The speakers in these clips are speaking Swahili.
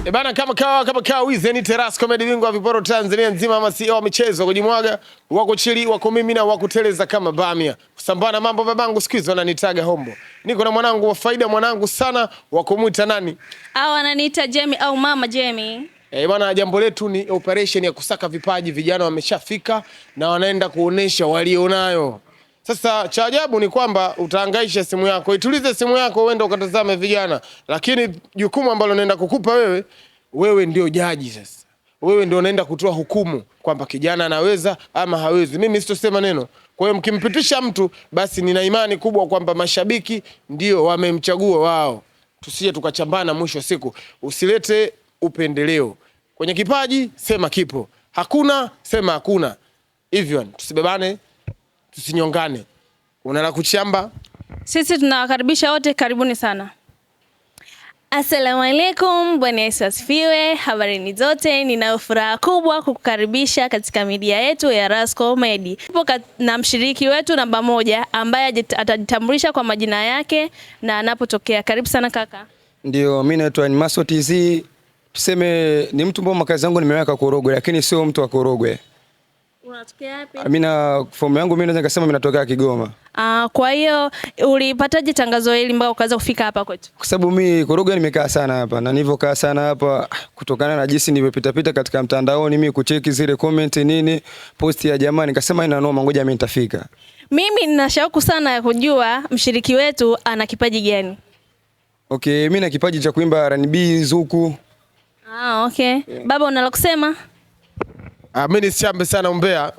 E bana, kama kawa kama kawa wizi ni Teras Comedy, bingwa wa viporo Tanzania nzima, ama CEO wa michezo kujimwaga, wako chili wako mimi na wako teleza kama bamia. Kusambana mambo babangu, siku hizi wananitaga hombo. Niko na mwanangu wa faida, mwanangu sana wa kumuita nani? Au ananiita Jemi au mama Jemi. Eh bana, jambo letu ni operation ya kusaka vipaji. Vijana wameshafika na wanaenda kuonesha walionayo. Sasa cha ajabu ni kwamba utahangaisha simu yako, itulize simu yako uende ukatazame vijana, lakini jukumu ambalo naenda kukupa wewe, wewe ndio jaji sasa. Wewe ndio unaenda kutoa hukumu kwamba kijana anaweza ama hawezi. Mimi sitosema neno. Kwa hiyo mkimpitisha mtu, basi nina imani kubwa kwamba mashabiki ndio wamemchagua wao. Tusije tukachambana mwisho wa siku. Usilete upendeleo kwenye kipaji, sema kipo, hakuna sema hakuna. Hivyo tusibebane, tusinyongane. Una la kuchamba? Sisi tunawakaribisha wote, karibuni sana. Assalamu alaikum, Bwana Yesu asifiwe. Habarini zote, ninayo furaha kubwa kukukaribisha katika media yetu ya Ras Comedy. Tupo na mshiriki wetu namba 1 ambaye atajitambulisha kwa majina yake na anapotokea. Karibu sana kaka. Ndio, mimi naitwa Animaso TZ. Tuseme ni mtu mbona makazi yangu nimeweka Korogwe, lakini sio mtu wa Korogwe. Unatokea wapi? Mimi na fomu yangu mimi naweza nikasema mimi natokea Kigoma. Kwa hiyo ulipataje tangazo hili mpaka ukaanza kufika hapa kwetu? Kwa sababu mimi Korogwe nimekaa sana hapa, na nilivyokaa sana hapa kutokana na jinsi nilivyopita pita katika mtandaoni mimi kucheki zile comment nini post ya jamaa, nikasema ina noma, ngoja mimi nitafika. Mimi nina shauku sana ya kujua mshiriki wetu ana kipaji gani. Okay, mimi na kipaji cha kuimba R&B, zuku. Okay. Yeah. Baba, una la kusema? Mimi ni sana umbea.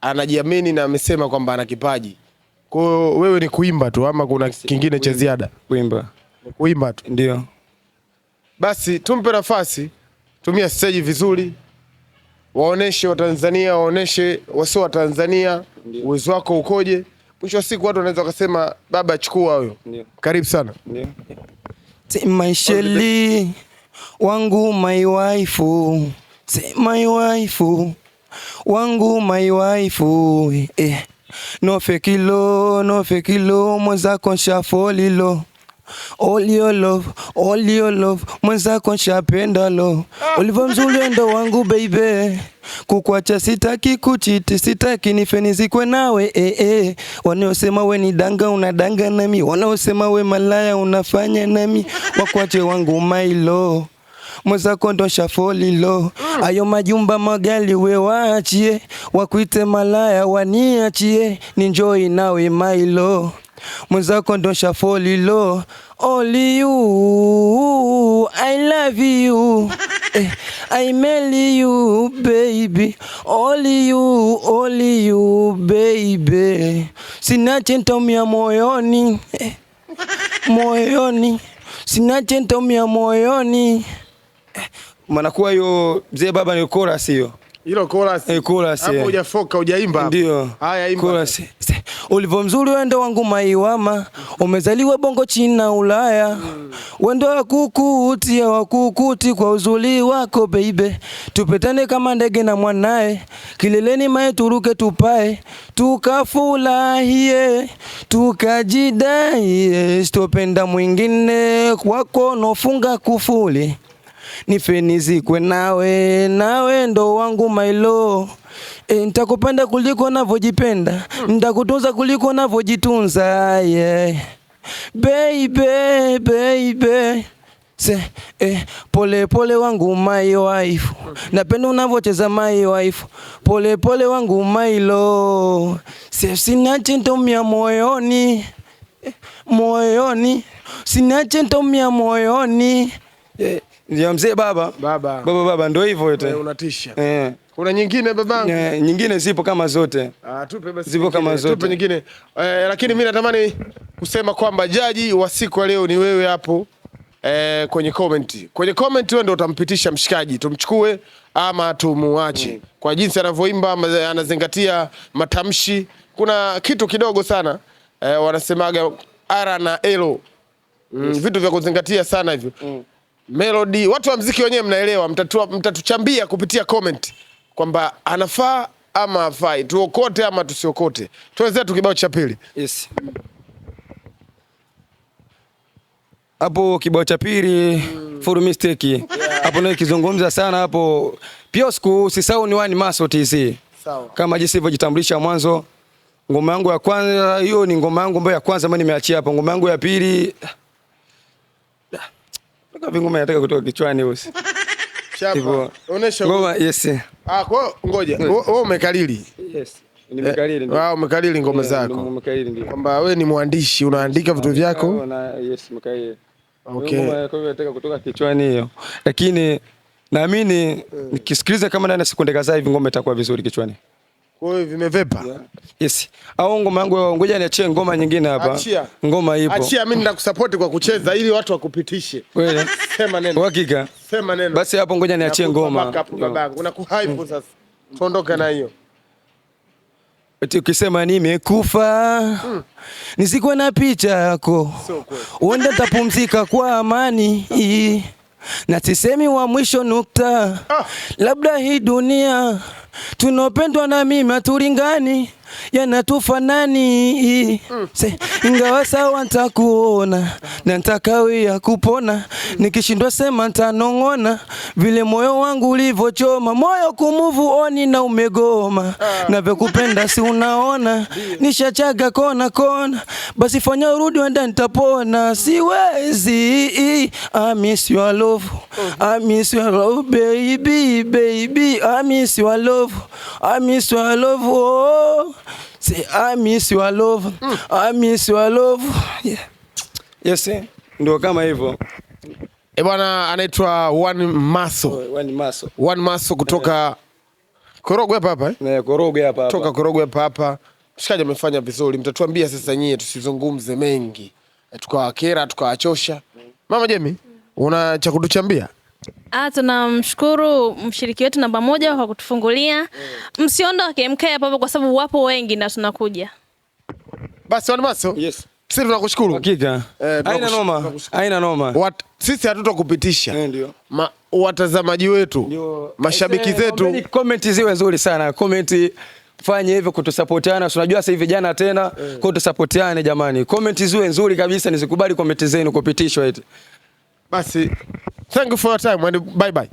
Anajiamini na amesema kwamba ana kipaji. Kwa hiyo wewe ni kuimba tu ama kuna kingine cha ziada? Kuimba. Kuimba tu. Ndio. Basi tumpe nafasi, tumia stage vizuri. Waoneshe Watanzania, waoneshe wasio wa Tanzania uwezo wako ukoje. Mwisho wa siku watu wanaweza wakasema baba chukua huyo. Karibu sana. Ndio. My Shelly wangu my wife. Say my wife wangu my wife, eh. No fake lo, no fake lo, mwenzako nshafolilo. All your love, all your love, mwenzako nshapenda lo. Ulivyo mzuri ndo wangu baby. Kukuacha sitaki, kuchiti sitaki, nife nizikwe nawe, eh, eh. Wanaosema we ni danga unadanga nami, wanaosema we malaya unafanya nami, wakuache wangu my love. Mwenzako ndo shafolilo. Ayo majumba magali we waachie, wakuite malaya waniachie, ni njoi nawe my love. Mwenzako ndo shafolilo. Only you, I love you. I marry you baby. Only you, only you baby. Sina chentomia moyoni. Moyoni. Sina chentomia moyoni. Maana kuwa hiyo mzee baba ni chorus hiyo. Hilo chorus. Chorus, Hapo eh. hujafoka, hujaimba hapo. Ndio. Haya, imba. Chorus. Ulivyo mzuri wewe ndo wangu maiwama. Umezaliwa Bongo China Ulaya. Wewe ndo wakukutia wakukuti kwa uzuri wako baby. Tupetane kama ndege na mwanae. Kileleni mae turuke tupae. Tukafurahie, tukajidai. Sitopenda mwingine kwako nofunga kufuli. Nife nizikwe nawe, nawe ndo wangu my love. Nitakupenda kuliko navyojipenda, nitakutunza kuliko navyojitunza, yeah. Baby, baby. Se, pole pole wangu my wife. Napenda unavyocheza my wife. Pole pole wangu my love. Se, sina chentomia moyoni. Moyoni. Sina chentomia moyoni. Ya mzee baba. Baba. Baba, baba ndio hivyo yote. Unatisha. Kuna nyingine babangu? Nyingine zipo kama zote. Tupe basi. Zipo kama nyingine. zote. Tupe nyingine. Lakini mimi natamani kusema kwamba jaji wa siku ya leo ni wewe hapo. Kwenye comment. Kwenye comment wewe ndio utampitisha mshikaji, tumchukue ama tumuache. Kwa jinsi anavyoimba, anazingatia matamshi. Kuna kitu kidogo sana. Wanasemaga R na L. Vitu vya kuzingatia sana hivyo. Melody, watu wa muziki wenyewe mnaelewa, mtatuchambia kupitia comment kwamba anafaa ama hafai, tuokote ama tusiokote. Tuweze tu kibao cha pili. Yes. Hapo kibao cha pili, full mistake. Hapo ndio kizungumza sana hapo. Pia usisahau ni One Maso TZ. Sawa. Kama jinsi nilivyojitambulisha mwanzo, ngoma yangu ya kwanza hiyo ni ngoma yangu ambayo ya kwanza ambayo nimeachia hapo. Ngoma yangu ya pili, Nataka ngoma nataka kutoka kichwani bosi. Chapa. Onesha ngoma, yes. Ah, kwa ngoja. Wewe umekalili. Yes. Nimekalili ndio. Ah, umekalili ngoma zako. Nimekalili ndio. Kwamba wewe ni mwandishi unaandika vitu vyako. Na yes, nimekalili. Okay. Ngoma kwa hiyo nataka kutoka kichwani hiyo. Lakini naamini nikisikiliza kama ndani ya sekunde kadhaa hivi ngoma itakuwa vizuri kichwani. Kwa hiyo vimevepa. Yeah. Yes. Au ngoma yangu, ngoja niachie ngoma nyingine hapa. Achia. Ngoma ipo. Achia, mimi nitakusupport kwa kucheza ili watu wakupitishe. Kweli? Sema neno. Uhakika? Sema neno. Basi hapo ngoja niachie ngoma. Backup babangu. Nakuhype sasa. Tuondoke na hiyo. Eti ukisema nimekufa nisikuwe na picha yako, uende nitapumzika kwa amani, na sisemi wa mwisho nukta. Labda hii dunia tunopendwa na mimi hatulingani, yanatufanani. Ingawa sawa nitakuona na nitakawia kupona, nikishindwa sema ntanong'ona, vile moyo wangu ulivyochoma, moyo kumove on na umegoma, navyokupenda si unaona, nishachaga kona kona, basi fanya urudi wenda nitapona, siwezi. I miss your love, I miss your love baby, baby, I miss your love, I miss your love, oh. Say I miss your love, I miss your love. Yeah. Yes, ndio kama hivyo. Eh, bwana anaitwa One Maso. One Maso. One Maso kutoka Korogwe hapa hapa eh? Ne, Korogwe hapa hapa. Kutoka Korogwe hapa hapa. Mshikaji amefanya vizuri. Mtatuambia sasa nyie, tusizungumze mengi. Tukawakera, tukawachosha. Mama Jemi, una cha kutuchambia? Ah, tunamshukuru mshiriki wetu namba 1 kwa kutufungulia. Msiondoke, mkae hapo hapo kwa sababu wapo wengi na tunakuja. Basi One Maso. Yes. Sisi tunakushukuru. Hakika. Haina noma. Haina noma. Sisi hatutakupitisha. Ndio. Watazamaji wetu, mashabiki zetu. Comment ziwe nzuri sana. Comment fanye hivyo kutusapotiana. Unajua sasa hivi vijana tena, kwa tusapotiane jamani. Comment ziwe nzuri kabisa, nisikubali comment zenu kupitishwa eti. Basi, thank you for your time and bye bye.